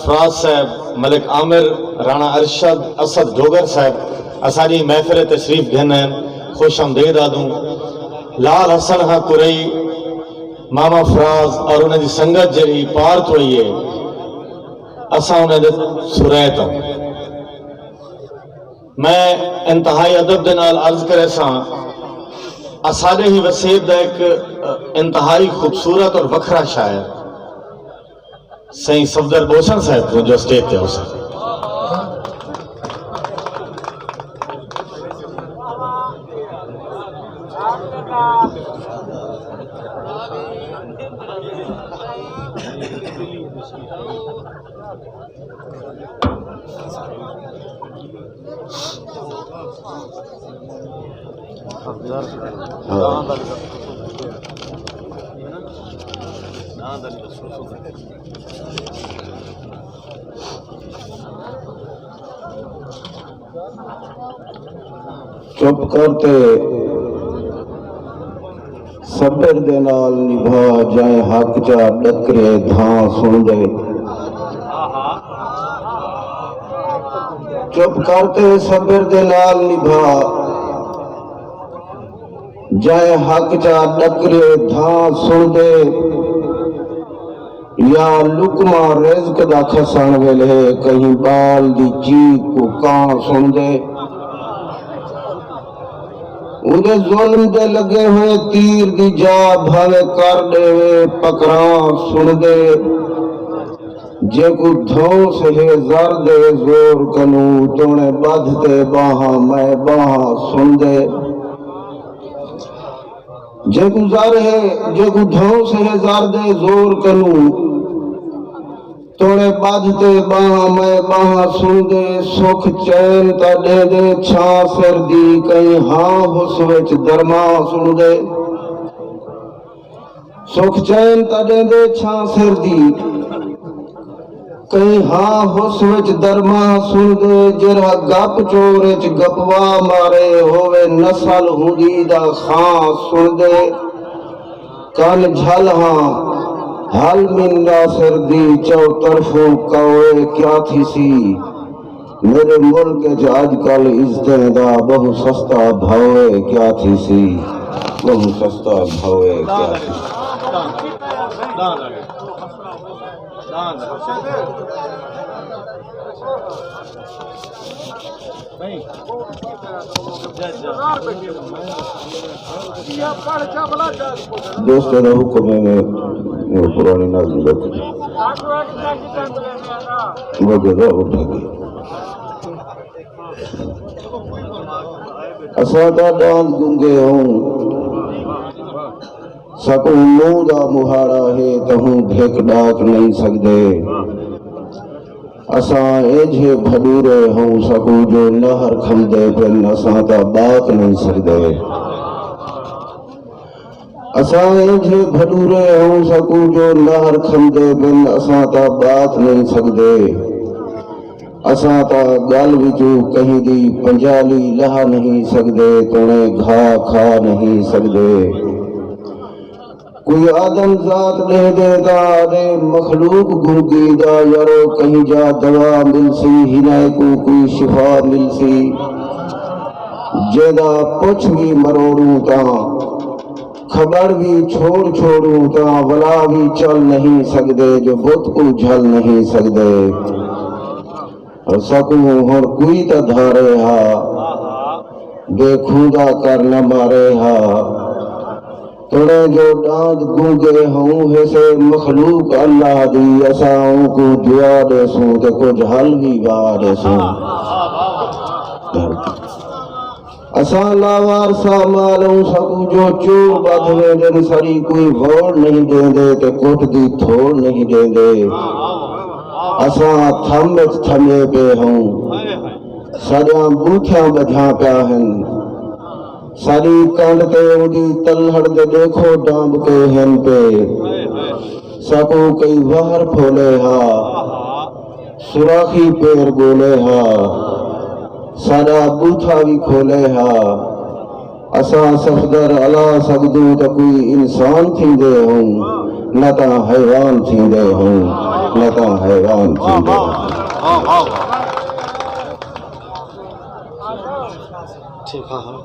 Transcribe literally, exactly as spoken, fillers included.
فراز صاحب، ملک عامر، رانا ارشد، اسد ڈوگر صاحب اساݙی محفل تشریف گھن ہن، خوش آمدید آدھوں۔ لال حسن ہاں کرئی، ماما فراز اور انہاں دی سنگت جیڑھی پار تھوئی ہے، اساں انہاں دے سریت ہوں۔ میں انتہائی ادب دے نال عرض کریساں، اساݙے ہی وسیب دا ایک انتہائی خوبصورت اور وکھرا شاعر سئیں صفدر بوسن صاحب کوں جو اسٹیج تے ہوسن۔ چپ کر تے صبر دے نال نبھا، جئیں حق چا ڈکرے دھاں سݨدے۔ چپ کر تے صبر دے نال نبھا، جئیں حق چا ڈکرے دھاں سݨدے۔ یا لقمہ رزق دا کھسݨ ویلھے، کہیں ٻال دی چیک کوں کاں سݨدے۔ اوندے ظلم دے لڳے ہوئے تیر دی جا بھاویں کر ݙیوے پکراں سݨدے۔ جیکوں دھونس ہے زر دے زور کنوں، توڑیں ٻدھ تے ٻانہاں میں ٻانہاں سݨدے۔ جیکوں زر ہے، جیکوں دھونس ہے زر دے زور کنوں، توڑیں ٻدھ تے ٻانہاں میں ٻانہاں سݨدے۔ سکھ چین تاں ݙیندے چھاں سر دی، کہیں ہاں ہس وچ درماں سݨدے۔ سکھ چین تاں ݙیندے چھاں سر دی، کہیں ہاں ہس وچ درماں سݨدے۔ جیرھا گپ چور اچ گپوا مارے، ہووے نسل ہوندی دا خاں سݨدے۔ کن جھل ہاں ہل من ناصر دی، چو طرفوں کوئے کیا تھیسی۔ میݙے ملک اچ اڄ کل عزتیں دا ٻہوں سستا بھاؤ ہے، کیا تھیسی؟ ٻہوں سستا بھاؤ ہے، کیا تھیسی؟ دوستو دا حکم ہے، میں پرانی نظم رکھ۔ وہ جگہ اٹھ گئی۔ اساں تاں ݙاند گنگے ہوں، ساکوں منہ دا مہاڑا ہے، تہوں بھک ݙاک نئیں سڳدے۔ اساں ایجھے بھݙورے ہوں، ساکوں جو نہر کھمدے پن، اساں تاں ٻات نئیں سڳدے۔ اساں ایجھے بھݙورے ہوں، ساکوں جو نہر کھمدے پن، اساں تاں ٻات نئیں سڳدے۔ اساں تاں ڳل وچوں کہیں دی پنجالی لہا نئیں سڳدے، توڑیں گھا کھا نئیں سڳدے۔ کوئی آدم ذات ݙیہدے تاں آہدے مخلوق گنگی دا، یارو کہیں جا دوا ملسی، ہنائے کوں کوئی شفا ملسی۔ جیندا پچھ وی مروڑوں تاں کھٻڑ وی چھوڑ چھوڑوں، تاں ولا وی چل نئیں سڳدے، جو بت کوں جھل نئیں سڳدے۔ ساکوں ہݨ کوئی تاں دھارے ہا، بے کھوندا کر نہ مارے ہا۔ توڑیں جو ݙاند گنگے ہوں، ہیسے مخلوق اللہ دی، اساں اونکوں دعا ݙیسوں تے کجھ حل وی وا ݙیسوں۔ اساں لاوارثاں مال ہوں، ساکوں جو چور ٻدھ ویندن، ساݙی کوئی ووڑ نئیں ݙیندے تے کٹ دی تھوڑ نئیں ݙیندے۔ اساں تھم اچ تھمے پئے ہوں، ساݙیاں ٻوتھیاں ٻدھیاں پیا ہن۔ ساݙی کنڈ تے اوندی تلہڑ دے ݙیکھو ڈانب کے ہن پئے۔ ساکوں کئی وہر پھولے ہا، سوراخی پیر ڳولے ہا، ساݙا ٻوتھا وی کھولے ہا۔ اساں صفدر الا سڳدوں تاں کوئی انسان تھیندے ہوں، نہ تاں حیوان تھیندے ہوں۔ حالتاں حیران تھیندے ہن۔ ٹھیک ہے۔